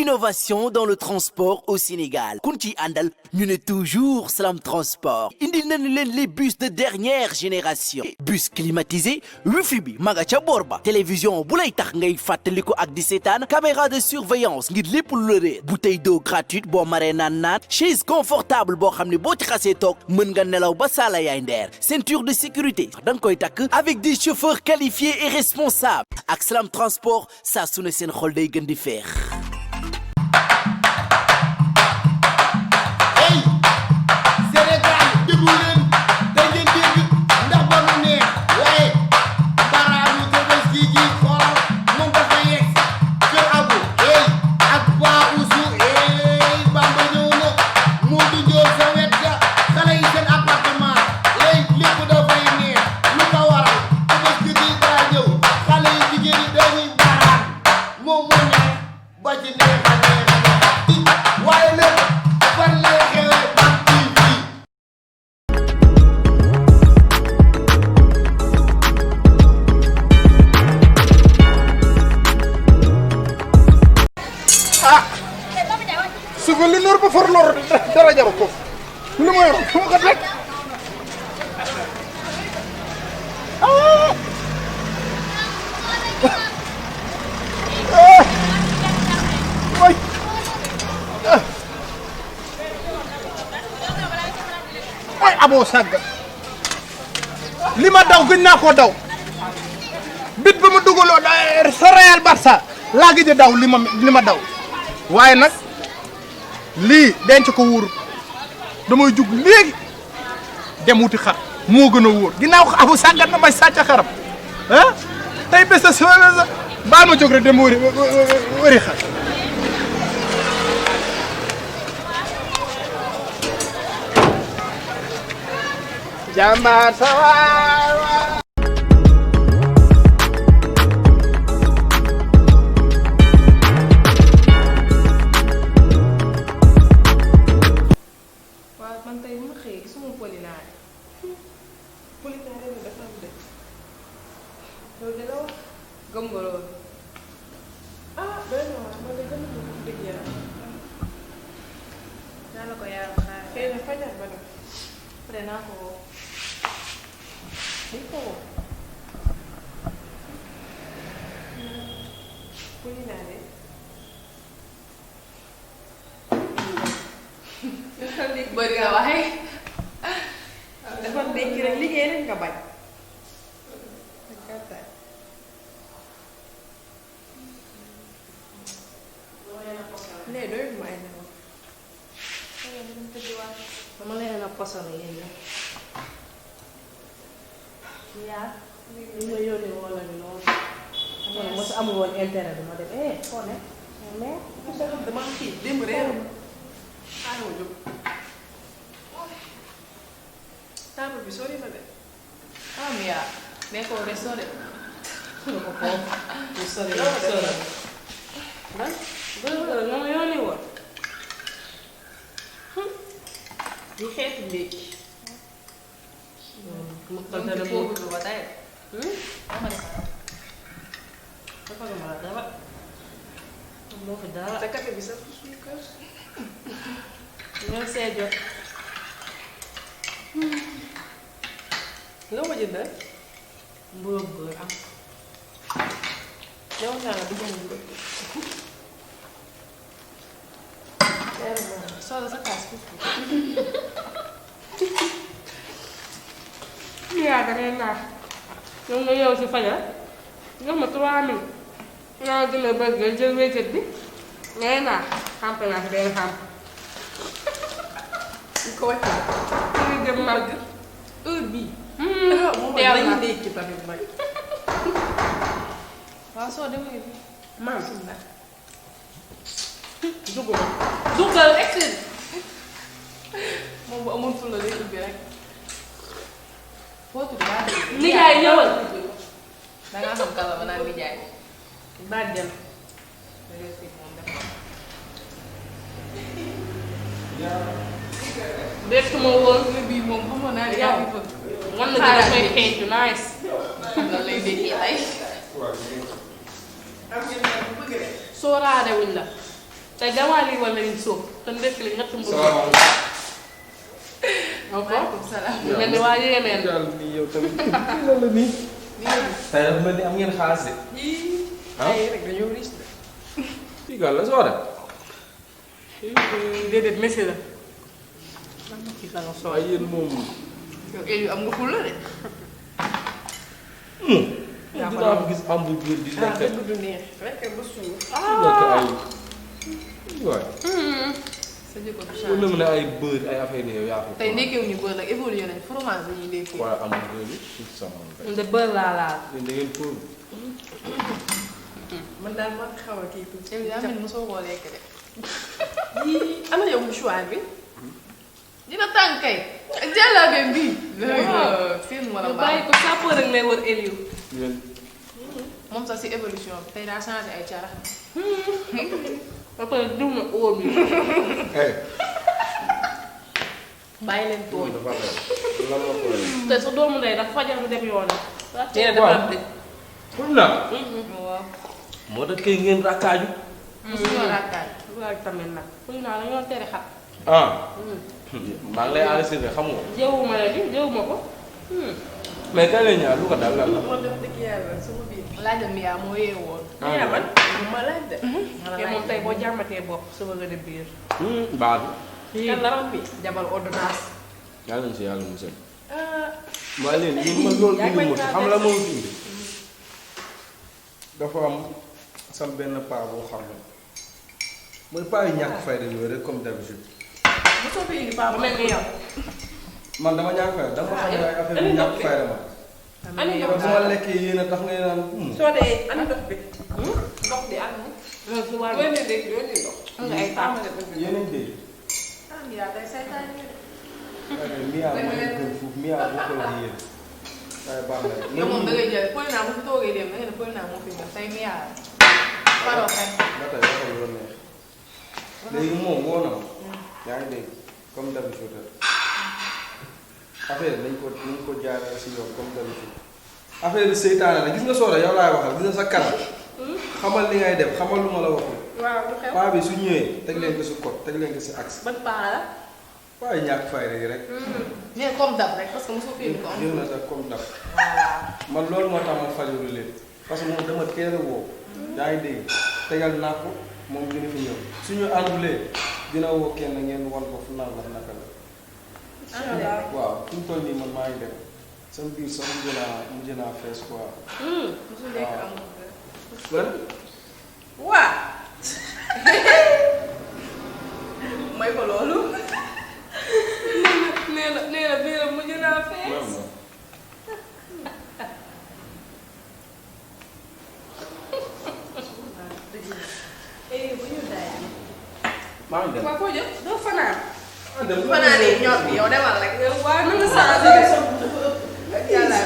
innovation dans le transport au Sénégal kun ci àndal ñu ne toujours Salam Transport indil nañu leen les bus de dernière génération bus climatisé wifi bi ma nga ca boor ba télévision bu lay tax ngay fàttaliku ak di seetaan caméra de surveillance ngir lépp lu la réer bouteille d'eau gratuite boo maree naan chaise confortable boo xam ne boo ci xasee toog mën nga nelaw ba saala yaay ndeer ceinture de sécurité da nga koy takk avec des chauffeurs qualifiés et responsables ak Salam Transport saa su ne seen xol day gën di feex. li lor ba for lor dara jaru ko lu ma yor fu ma ko teg ay abo sàgg li ma daw gën naa koo daw bit ba ma dugaloo sa Real Barça laa gëj a daw li ma daw waaye nag lii denc ko wóor damay jug léegi dem wuti xar moo gën a wóor ginnaaw abu sàggat na may sàcc xaram ah tey bés a sa baal ma jóg rek dem wëri xar jàmbaar sa waay gëm nga loolu ah doy na waar man de gën a bëgg dëgg yaram naa la ko yaram xaar xëy na fajar ba dem après naa ko woo dañ ko woo poli naa de bëri nga waxee dafa nekk rek liggéey rek nga bañ nee doyul ma ay nelaw dama leen a posone yéen ñi yaa li ma yónnee woon la ni noonu xam nga mos amul woon intérêt dama dem foo ne mais dama kii démb réew xaaral ma jóg table bi sori na de Mia mais ko restauré ko foofu sori lan bëgg nga ma yónnee woon di xeetu ndékki mu ko dara mu ba tey dafa ma dara moo fi dara te café bi sax suñu kër ñoo see jot loo ma jëndal mburoom góor am yow naa la du jënd mbër soxla sa kaas yaa da ngay naax ñoom nga yow si fajar jox ma 3 minutes naa gën a bëgg jël wéccet bi ngay naax xampe naa fi benn xamp ñu ko wàcc ñu ngi jëm mag heure bii teel na dégg ci tamit mag waaw soo demee bi maam dugal excellent moom bu amoon fulla lay ubbi rek foo tudd baa nijaay ñëwal dangaa xam kala ba naan nijaay bàjjan bett ma woon bii moom xamoon naa ne yaa ngi fa wan na dina koy xeeñtu nice loolu lay déggee ay soo raade wuñ la tey gawaal yi wala ñu sóob te ndekk li ñett mburu. Waaleykum salaam. ñu mel ni waa yeneen. nii yow tamit lan la nii. tey dafa mel ni am ngeen xaalis de. Ay rek dañoo riche de. fii gàll la soo de. déedéet messi la. ci sa nga sooy. waaye yéen moom. Yow Eliou am nga ful la de. dinaa fi gis hamburger di lekk. dëgg du neex rek ba suur. lekk ay. waay. Sa jikko du wala mu ne ay beurre ay affaire yi yow yaa ko. tey ndekkeewu ñu bëri nag évolué nañ fromage la ñuy ndekkee. waaye hamburger bi ci sama mbay. de beurre laa laal. yéen da ngeen pauvre. man daal maa xaw a kii tuuti. yow daa mel ni mosoo koo lekk de. yii ana yow mouchoir bi. dina tàng kay. jàllabe bii. waaw seen wala ñu bàyyi ko sapeur rek lay wër Eliou. yéen. moom sax si évolution bi tey daa changé ay carax. ba pare diw na óor bi. bàyyi leen tooñ. dafa leer. lan la ko lay. te sa doomu ndey dafa fajar mu dem yoonam. nee na waaw. dafa am dëgg. pour naa. waaw. moo tax kay ngeen rakkaaju. mosuñoo raakaay. waaw tamit nag. fuy naa la ñoo tere xat. ah. maa ngi lay enregistré xam nga. jëwuma la di jëwuma ko. mais kañ la ñaar lu ko dal lan la. moo def dëgg yàlla sama biir. laajal Mia moo yeewoon. yaa man. ma laaj de. te moom tey boo jàmbatee bopp suba nga dem biir. baax kan la ram bi jabal ordonnance. yàlla na si yàlla musal. waaye léegi ñun man loolu indi ma xam la moo fi indi. dafa am sam benn paa boo xam ne mooy paa yu ñàkk fayda yooyu rek comme d'habitude. mosoo fi indi paa ba mel ni yow. man dama ñàkk fayda dama xam ne ay affaire yu ñàkk fayda ma. ani kon su ma lekkee yéen a tax ngay naan. soo dee ani ndox bi. ndox bi ak moom. loolu su waa boo nee dégg doo indi ndox. am nga ay tàmm. yéen a ngi dégg. ah Mia day saytaan ñu de. waaye Mia moo leen gën fuuf Mia bokkul ak yéen. waaye baax na rek. yow moom da ngay jël pël naa bu fi toogee dem da nga ne pël naa moo fi ñëw tey Mia la. paroo kañ. ba tey waxal lu la neex. léegi moom woo na ma. yaa ngi dégg comme d'habitude rek. affaire nañ ko jaaree si yoon comme d'habitude. affaire seytaane la gis nga Soda yow laay waxal gis nga sa kanam. xamal li ngay def xamal lu ma la waxul. waaw lu xew. paa bi su ñëwee teg leen ko si code teg leen ko si axe. ban paa la. waaye ñàkk fayda yi rek. mais comme dab rek parce que mosoo fi indi ko am. jël na sax comme daf. voilà. man loolu moo tax ma fajaru leen parce que moom dama teel a woo. yaa ngi dégg tegal naa ko moom dina fi ñëw suñu àndulee dina woo kenn ngeen wan ko fu naan la naka la. waaw fi mu toll nii man maa ngi dem sama biir sax mujj naa fees quoi. mosul lekk am lan. waa. may ko loolu. nee na biiram mujj naa fees. bu ñu daay. maa ngi dem. waa koo jëm doo fanaan. maa ngi dem fanaanee ñor bi yow demal rek. waaw na nga changé. yàlla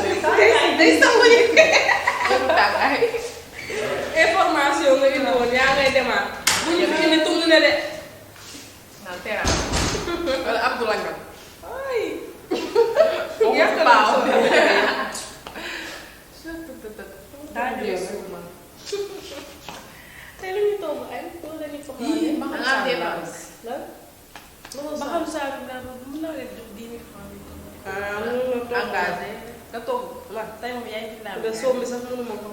day sangu yi. yow tàngaay. information nga indi woon yaa ngay demaat. bu ñu fi indi tungu ne de. naan teral. wala Abdoulaye Ngam. ay. yàq baaw. daa jógee suuf man. tey lu ñu togg ay loolu la ñuy soxla. ba xam saa dépense. lan. ba xam saa bi daal mën naa leen jox 10 000 francs. ah engagé. nga togg. waaw tey moom yaa ngi fi naan. soom bi sax mënuma ko.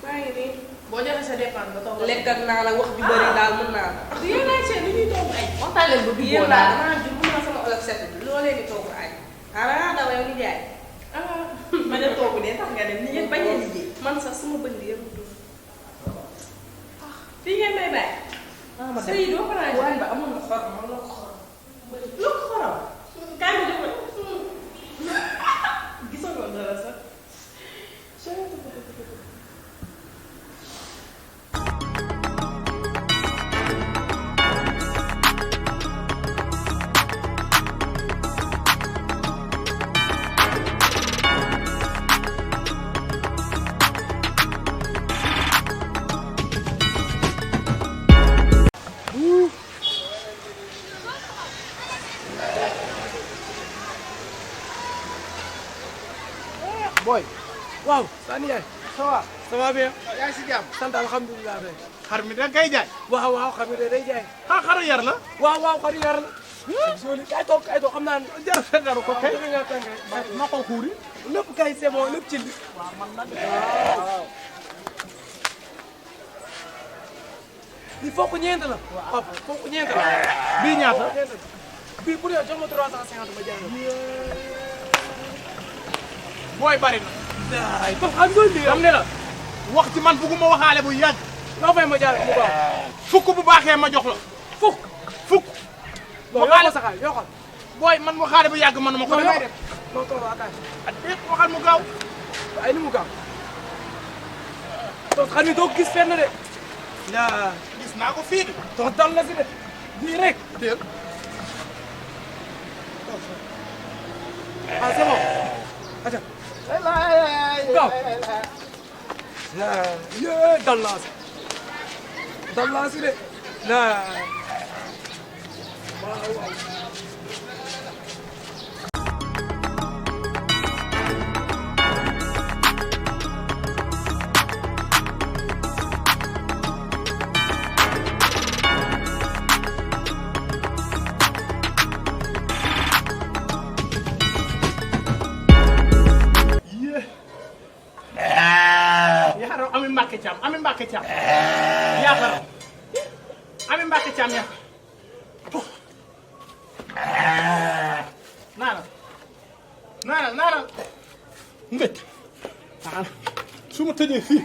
maa ngi nii. boo joxe sa dépense nga togg. lekk ak naa la wax ju bëri daal mën naa ko. yéen laay seet li ñuy togg ay. waxtaan leen ba yéen daal damaa jur mën naa sama olof set bi loo leen di togg ay. ah da ngaa daw yow di jaay. ah ma ne togg de tax nga dem ni ngeen bañ a liggéey. man sax sama bëñ bi yëpp du. fii ngeen may bàyyi. ah ma dem sëy doo ko naan waañ ba amoon na xorom man la ko xorom. lu ko xorom. kaay ma jox la. gisoo ko dara sax. Boy. Waaw. Sani yaay. Ça va. ça va bien. yaa ngi si jàmm. sant alhamdulilah. xar mi da ngay jaay. waaw waaw xam nga day jaay. ah xaru yar la. waaw xaru yar la. soli kay toog xam naa ne. jar fengaru ko kay. nga tànk ma ko xuuri. lépp kay c'est bon lépp ci li. waaw man nag. waaw. il faut que ñeent la. waaw faut que ñeent la. bii ñaata. bii pour yow jox ma 350 ma jaay la. booy bari na. ay toog xam nga lii am ne la. wax ci man bugguma waxaale bu yàgg. noo fay ma jaay mu baax. fukk bu baaxee ma jox la. fukk. non yokkal sa xaal yokkal. booy man waxaale bu yàgg man ma ko. damay def non toog akaay. déet waxal mu gaaw. ay ni mu gaaw. toog xam ni doo gis fenn de. yaa gis naa ko fii de. toog dal na si de. bii rek. teel. ah c'est bon. aca. gaaw. yee dal naa si. dal naa si de. waaw waaw. yaakaar Ami Mbacke Thiam Ami Mbacke Thiam. yaakaar Ami Mbacke Thiam yaakaar. naanal. mbét. su ma tëjee fii.